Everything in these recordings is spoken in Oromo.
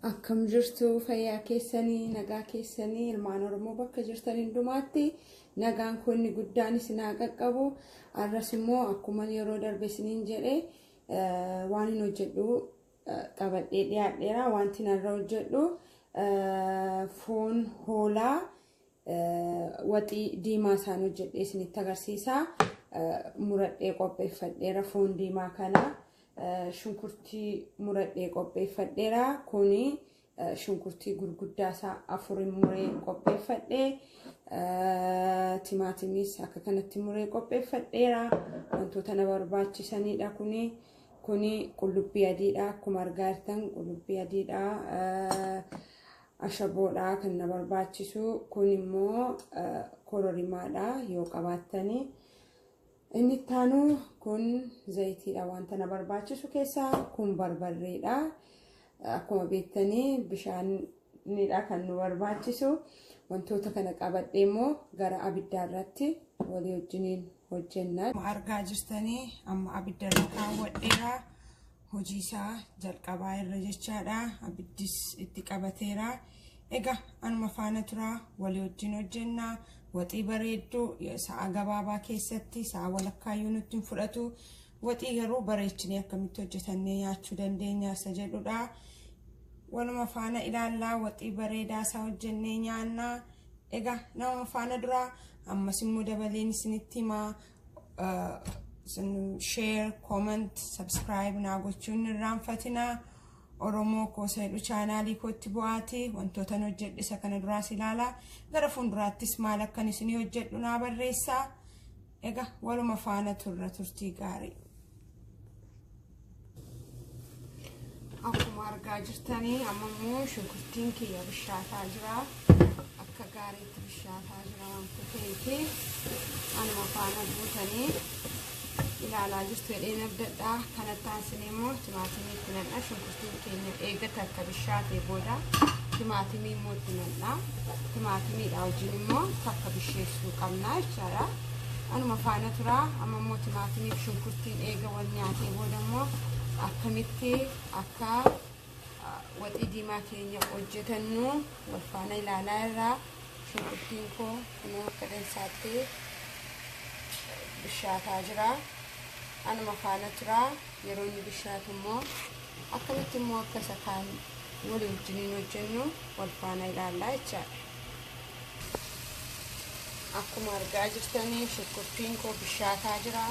Akkam jirtu fayyaa keessanii nagaa keessanii ilmaan Oromoo bakka jirtan hundumaatti nagaan kunni guddaan isin haa qaqqabu. Arras immoo akkuma yeroo darbe isiniin jedhe waan hin hojjedhu qabadhee dhiyaadheera. Wanti narra hojjedhu foon hoolaa waxii diimaa isaan hojjedhee isinitti agarsiisa. Muradhee qopheeffadheera foon diimaa kana. Shunkurtii muradhee qopheeffadheera. Kuni shunkurtii gurguddaa isaa afurin muree qopheeffadhee, timaatimiis akka kanatti muree qopheeffadheera. Wantoota na barbaachisanidha kuni. Kuni qullubbii adiidha. Akkuma argaa jirtan qullubbii adiidha. Ashaboodha kan na barbaachisu. Kun immoo kororimaadha yoo qabaattani. Inni itti aanu kun zayitiidha wanta na barbaachisu keessaa. Kun barbarreedha. Akkuma beektanii bishaanidha kan nu barbaachisu. Wantoota kana qabadhee immoo gara abiddaa irratti walii wajjiniin hojjenna. Argaa jirtanii amma abidda irra kaawwadheera. Hojii isaa jalqabaa irra jechaadha. Abiddis itti qabateera. Egaa anuma faana turaa walii wajjin hojjenna. Waxii bareedduu sa'a gabaabaa keessatti sa'a walakkaayyuu nutti hin fudhatu. Waxii garuu bareechinee akkamitti hojjetannee nyaachuu dandeenya isa jedhudha. Waluma faana ilaallaa waxii bareedaa isaa hojjennee nyaannaa. Egaa nama faana duraa ammas immoo dabaleen isinitti himaa. Share, comment, subscribe naa gochuun hin irraanfatinaa. Oromoo koosa jedhu chaanaalii kootti bu'aati. Wantoota hojjedhe isa kana duraas ilaalaa. Gara fuulduraattis maal akkan isinii hojjedhu naa barreessaa. Egaa waluma faana turra turtii gaarii. Akkuma argaa jirtanii amma immoo shunkurtiin kiyya bishaataa jira. Akka gaariitti bishaataa jira wanta ta'eef anuma faana buutanii ilaalaa jirtu jedheen abdadhaa. Kanatti aansinee immoo timaatimii itti nan'a. Shunkurtiin keenya eegata akka bishaatee booda timaatimii immoo itti nan'a. Timaatimiidha wajjin immoo takka bisheessuu qabna jechaadha. Anuma faana turaa. Amma immoo timaatimii fi shunkurtiin eega wal nyaatee booda immoo akkamitti akka waxii diimaa keenya hojjetannu wal faana ilaalaa irraa. Shunkurtiin koo kunoo akka dansaatti bishaataa jira. Anuma faana turaa. Yeroo inni bishaatu immoo akkamitti immoo akka isa kaan walii wajjiniin hojjennu wal faana ilaallaa jechaadha. Akkuma argaa jirtanii shunkurtiin koo bishaataa jira.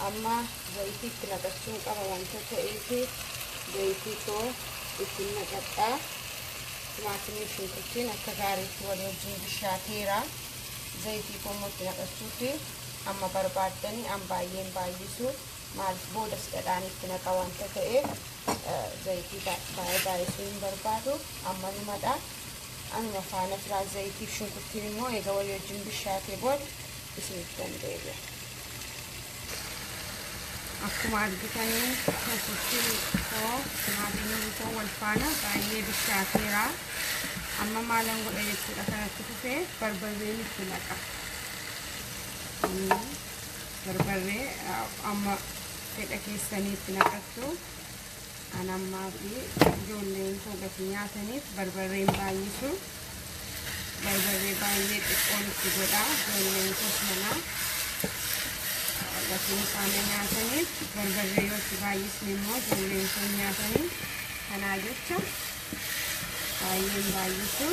Amma zayitii itti naqachuun qaba wanta ta'eef zayitii koo itti naqadha. Timaatimii fi shunkurtiin akka gaariitti walii wajjin bishaateera. Zayitii koo immoo itti naqachuufi amma barbaaddanii an baay'een baay'isu maaliif boodas dhadhaan itti naqa wanta ta'eef zayitii baay'ee baay'isuu hin barbaadu amma numadha. Anuma faana turaa. Zayitii fi shunkurtiin immoo eega walii wajjin bishaatee booda isinitti dandeebi'a. Akkuma argitanii shunkurtiin koo timaatimiin koo wal faana baay'ee bishaateera. Amma maalan godha jechuudha kanatti fufee barbarreen itti naqa. Barbarree amma fedha keessanii itti naqattu. An ammaa fi ijoolleen koo gatii nyaataniif barbarreen baay'isu. Barbarree baay'ee xiqqoon itti godha. Ijoolleen koo sana gatiin isaan nyaataniif barbarree yoo itti baay'isne immoo ijoolleen koo nyaatanii kanaa jecha baay'een baay'isu.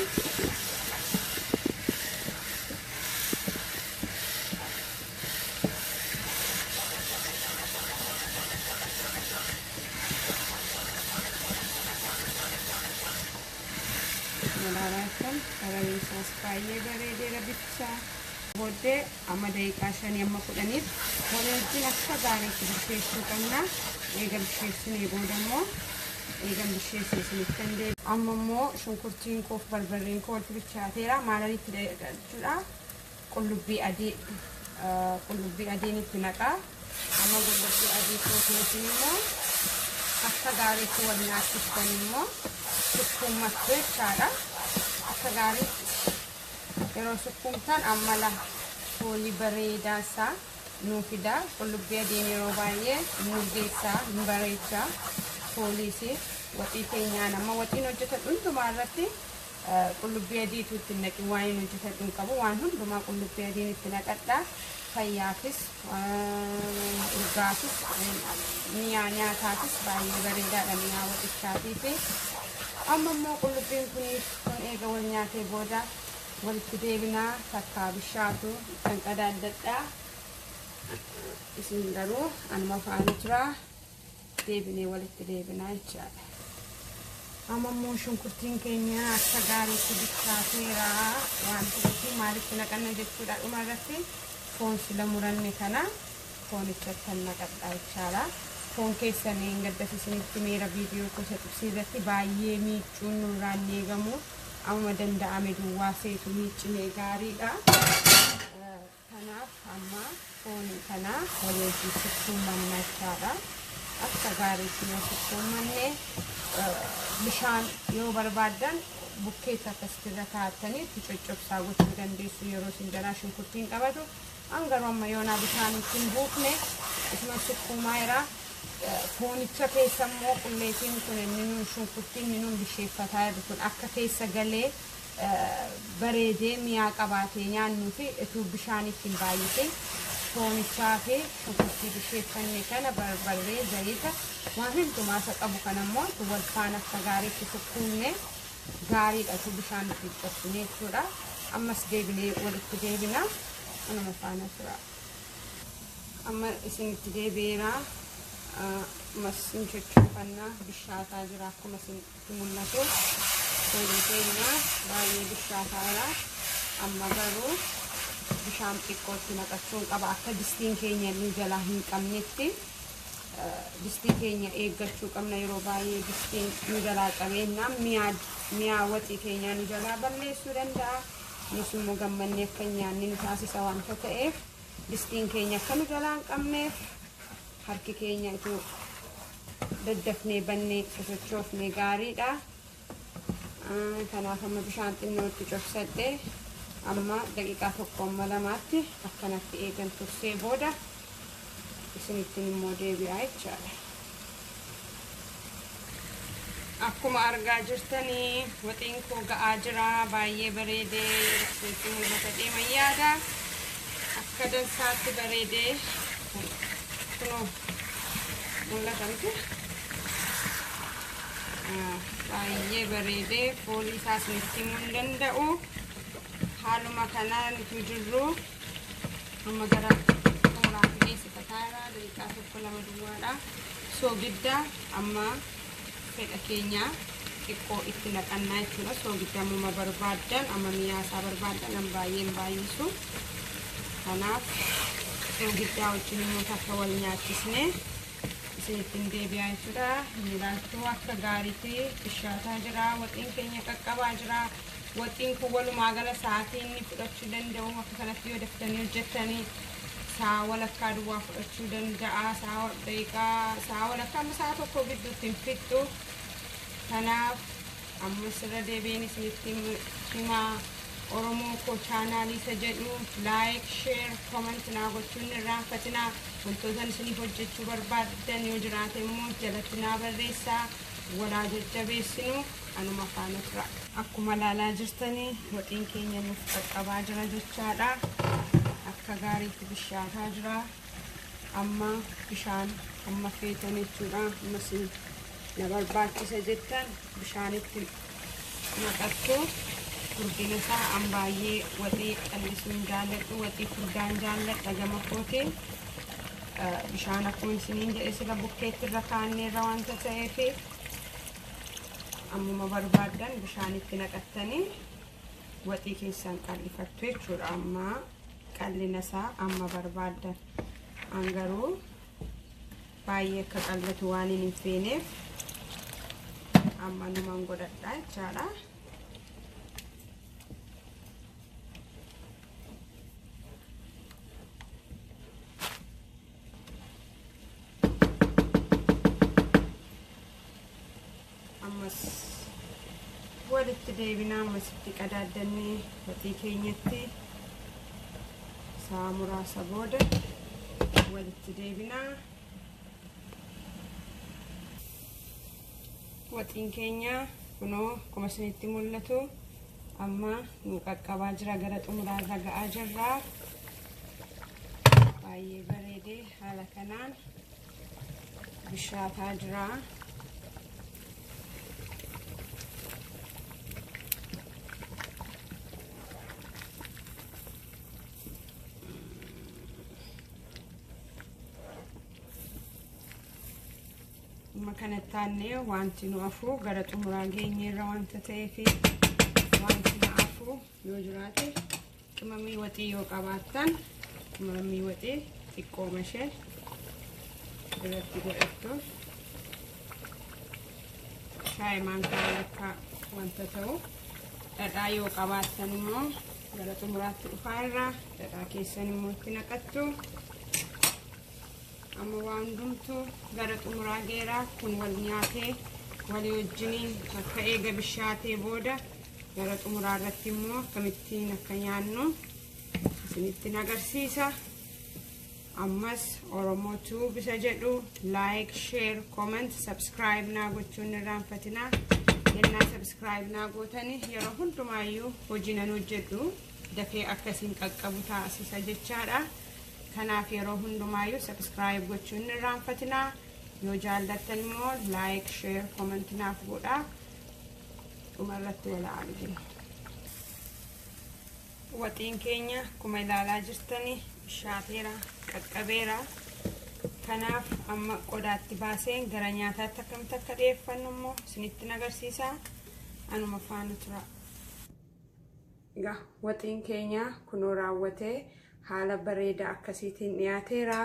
Ilaalaa kalariin isaas baay'ee bareedeera biftisaa. Booddee amma daqiiqaa 5 amma 10 walii wajjin akka gaariitti bisheessuu qabna. Eega bisheessinee booda immoo eegan bisheessee isinitti kan deebi'u. Amma immoo shunkurtiin koo fi barbarreen koo walitti bilchaateera. Maalan itti jechuudha? Qullubbii adii qullubbii adiin itti naqa. Amma qullubbii adii kootiin immoo akka gaariitti wal nyaachistan immoo sukkuummattu jechaadha. Akka gaariitti yeroo sukkuumtan ammala foolii bareedaa isaa nuu fida. Qullubbii adiin yeroo baay'ee nu geessaa, nu bareecha fooliisi. Waxii keenyaan amma waxiin hojjetadhu hundumaa irratti qullubbii adiitu itti naqi waan hin hojjetadhu hin qabu. Waan hundumaa qullubbii adiin itti naqadha. Fayyaafis, urgaafis, mi'aa nyaataafis baay'ee bareedaadha mi'aa waxichaatiifi. Amma immoo qullubbiin kun eega wal nyaatee booda walitti deebinaa takkaa bishaatu kan qadaaddadha. Isin garuu anuma faana jira, deebinee walitti deebinaa jechaadha. Amma immoo shunkurtiin keenya akka gaariitti bilchaateera waan ta'eef maalitti naqanna jechuudha. Dhuma irratti foon sila muranne kana foonichatti naqadha jechaadha. Foon keessan hin gaddas isinitti meera viidiyoo gosa xibsii irratti baay'ee miicuun nurraan eegamu. Amma danda'ame duwwaa seetu miiccinee gaariidha. Kanaaf amma foon kana walii wajjin sukkuummanna jechaadha. Akka gaariitti yoo sukkuummanne bishaan yoo barbaaddan bukkeetti akkasitti irra kaa'attanii itti coccobsaa gochuu dandeessu yeroo isin jalaa shunkurtiin qabatu. An garuu amma yoonaa bishaan itti hin buufne, isuma sukkuumaa jira. Foonicha keessa immoo qulleetiin kun inni nuun shunkurtiin inni nuun bisheeffataa jirru kun akka keessa galee bareedee mi'aa qabaatee nyaannuu fi utuu bishaan itti hin baay'isin foonichaa fi shunkurtii bisheeffanne kana, barbarree, zayita, waan hundumaa isa qabu kana immoo wal faana akka gaariitti sukkuumne gaariidha utuu bishaan itti cobsine jechuudha. Ammas deebinee walitti deebina. Anuma faana tura. Amma isinitti deebi'eera. Ammas hin coccofannaa, bishaataa jira akkuma isinitti mul'atu. Foonni keenya baay'ee bishaataa jira. Amma garuu bishaan xiqqootti naqachuun qaba akka distiin keenya nu jalaa hin qabnetti. Distii keenya eeggachuu qabna. Yeroo baay'ee distiin nu jalaa qabeennaan mi'aa waxii keenyaa nu jalaa balleessuu danda'a. Nus immoo gammannee akka hin nyaanne nu taasisa waanta ta'eef distiin keenya akka nu jalaa hin qabneef harki keenya utuu daddafnee bannee sosochoofne gaariidha. Kanaaf amma bishaan xinnootti cobsadhe, amma daqiiqaa 1 amma 2tti akkanatti eegan tursee booda isinittiin immoo deebi'aa jechaadha. Akkuma argaa jirtanii waxiin koo ga'aa jira, baay'ee bareedee isinitti mul'ata deeman yaada. Akka dansaatti bareedee kunoo mul'ata miti. Baay'ee bareedee foolii isaa isinitti himuu hin danda'u. Haaluma kanaan utuu jirru amma gara xumuraatti geessifataa jira. Daqiiqaa 1 2 duwwaadha. Soogidda amma fedha keenya xiqqoo itti naqannaa jechuudha. Soogidda ammuma barbaaddan, amma mi'aa isaa barbaaddan, an baay'ee hin baay'isu. Kanaaf soogiddaa wajjin immoo takka wal nyaachisne isinittiin deebi'aa jechuudha. Ilaaltuu akka gaariitti bishaataa jira. Waxiin keenya qaqqabaa jira. Waxiin kun walumaa gala sa'aatii inni fudhachuu danda'u akka kanatti yoo daftanii hojjettanii sa'a walakkaa duwwaa fudhachuu danda'a. Sa'a daqiiqaa sa'a walakkaa amma sa'a 1 gidduutti hin fixxu. Kanaaf ammas irra deebiin isinitti himaa, Oromoo koo, chaanaalii isa jedhu like, share, comment naa gochuun hin irraanfatinaa. Wantoota isiniif hojjechuu barbaaddan yoo jiraate immoo jalatti naa barreessaa, walaa jajjabeessinu, anuma faana tura. Akkuma ilaalaa jirtanii waxiin keenya nuuf qaqqabaa jira jechaadha. Akka gaariitti bishaataa jira. Amma bishaan amma feetan jechuudha. Ammas na barbaachisa jettan bishaanitti naqattu. Furdina isaa an baay'ee waxii qal'isuun jaalladhu, waxii furdaan jaalladha gama kootiin. Bishaan akkuma isiniin jedhe sila bukkeetti irra kaanneerra waanta ta'eef ammuma barbaaddan bishaanitti naqattanii waxii keessan qal'ifattu jechuudha. Amma qal'ina isaa amma barbaaddan. An garuu baay'ee akka qal'atu waan hin feeneef amma numan godhadha jechaadha. Ammas walitti deebinaa, ammasitti qadaaddannee waxii keenyatti sa'a muraasa booda walitti deebinaa. Waxiin keenya kunoo akkuma isinitti mul'atu amma nu qaqqabaa jira, gara xumuraarra ga'aa jirra. Baay'ee bareedee haala kanaan bishaataa jira. Amma kanatti aannee wanti nu hafu gara xumuraa geenyeerra wanta ta'eef, wanti nu hafu yoo jiraate qimamii waxii yoo qabaattan qimamii waxii xiqqooma ishee irratti godhattu, shaayii maankaa walakkaa wanta ta'u. Dhadhaa yoo qabaattan immoo gara xumuraatti dhufaa irraa dhadhaa keessan immoo itti naqattu. Amma waan hundumtuu gara xumuraa geeraa kun wal nyaatee walii wajjiniin akka eega bishaatee booda gara xumuraa irratti immoo akkamittiin akka nyaannu isinitti agarsiisa. Ammas Oromoo Tube isa jedhu like, share, comment, subscribe naa gochuun irraanfatinaa. Yennaa subscribe naa gootanii yeroo hundumaayyuu hojii nan hojjedhu dafee akkasiin qaqqabu taasisa jechaadha. Kanaaf yeroo hundumaayyuu subscribe gochuun irraanfatinaa. Yoo jaallattan immoo like, share, comment naaf godhaa. Dhumarratti wal argina. Waxiin keenya akkuma ilaalaa jirtani bishaateera, qaqqabeera. Kanaaf amma qodaatti baaseen gara nyaataatti akkamitti akka dhiyeeffannu immoo isinitti agarsiisa. Anuma faana tura. Egaa waxiin keenya kunoo raawwatee haala bareedaa akkasiitiin dhiyaateera.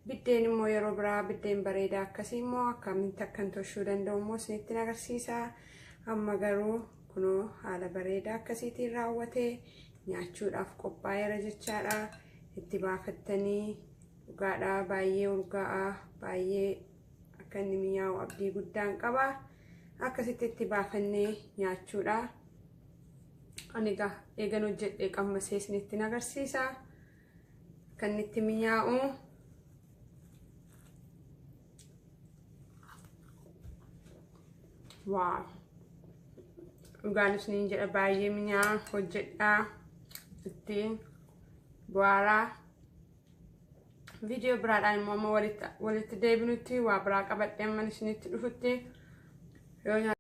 Biddeen immoo yeroo biraa biddeen bareedaa akkasii immoo akkamitti akkan tolchuu danda'u immoo isinitti agarsiisa. Amma garuu kunoo haala bareedaa akkasiitiin raawwatee nyaachuudhaaf qophaa'eera jechaadha. Itti baafattanii dhugaadhaa, baay'ee urgaa'aa, baay'ee akka inni mi'aawu abdii guddaan qaba. Akkasitti itti baafannee nyaachuudha. Ani egaa eegan hojjedhee qammasee isinitti agarsiisa. Akka inni itti mi'aawu. Waaw! Dhugaan isiniin jedha, baay'ee mi'aawa. Hojjedhaa, itti bu'aaraa. Viidiyoo biraadhaan immoo amma walitti deebinutti, waa biraa qabadhee amma isinitti dhufutti yoo